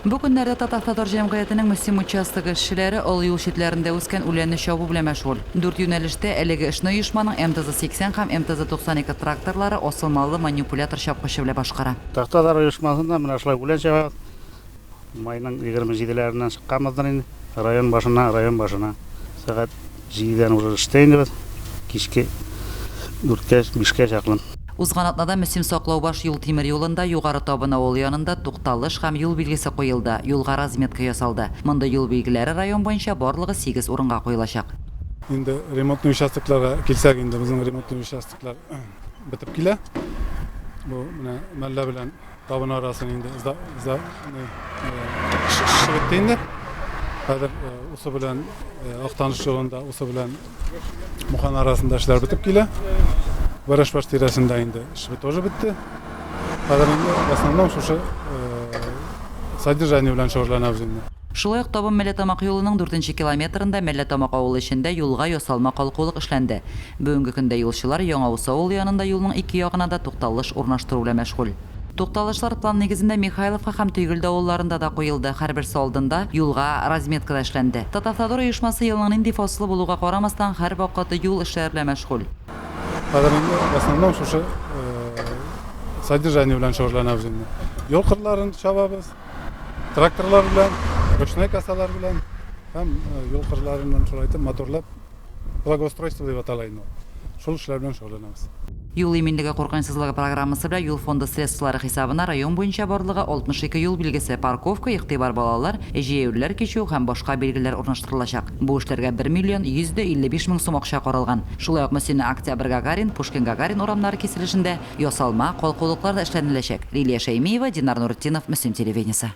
Бу көннәрдә Татавтодор җәмгыятенең Мөслим участогы эшчеләре олы юл читләрендә үскән үләнне чабу белән мәшгуль. Дүрт юнәлештә әлеге эшне оешманың МТЗ-80 һәм МТЗ-92 тракторлары асылмалы манипулятор чапкычы белән башкара. Татавтодор оешмасында менә шулай үлән чабабыз. Майның 27-ләреннән чыкканбыздыр инде. Район башына, район башына. Сәгать җидедән уже эштә инде без. Кичке дүрткә, бишкә чаклы. Узган атнада Мөслим Саклаубаш юл тимер юлында Югары Табын авылы янында тукталыш һәм юл билгесе куелды, юлга разметка ясалды. Мондый юл билгеләре район буенча барлыгы сигез урынга куелачак. Инде ремонтный участокларга килсәк, инде безнең ремонтный участоклар бетеп килә. Бу менә Мәллә белән Табын арасын инде эше бетте инде. Хәзер Усы белән Актаныш юлында Усы белән Мухан арасында эшләр бетеп килә. Вәрәшбаш тирәсендә инде эш тоже бетте. Хәзер инде в основном шушы содержание белән шөгыльләнәбез инде. Шулай ук Табын-Мәлләтамак юлының дүртенче километрында Мәлләтамак авылы эчендә юлга ясалма калкулык эшләнде. Бүгенге көндә юлчылар Яңа Усы авылы янында юлның ике ягына да тукталыш урнаштыру белән мәшгуль. Тукталышлар план нигезендә Михайловка һәм Тойгелде авылларында да куелды, һәрберсе алдында юлга разметка да эшләнде. Татавтодор оешмасы елның нинди фасылы булуга карамастан, һәрвакыт юл эшләре белән мәшгуль. Хәзер инде в основном шушы содержание белән шөгыльләнәбез инде. Юл кырларын чабабыз. Тракторлар белән, ручной кассалар белән һәм юл кырларыннан шулай итеп матурлап, благоустройство дип атала инде ул. Шул эшләр белән шөгыльләнәбез. Юл иминлеге куркынычсызлыгы программасы белән юл фонды средстволары хисабына район буенча барлыгы 62 юл билгесе, парковка, игътибар балалар, җәяүлеләр кичү һәм башка билгеләр урнаштырылачак. Бу эшләргә 1 миллион 155 мең сум акча каралган. Шулай ук Мөслимнең Октябрь Гагарин, Пушкин Гагарин урамнары киселешендә ясалма калкулыклар да эшләнеләчәк. Лилия Шәймиева, Динар Нуретдинов, Мөслим телевидениесе.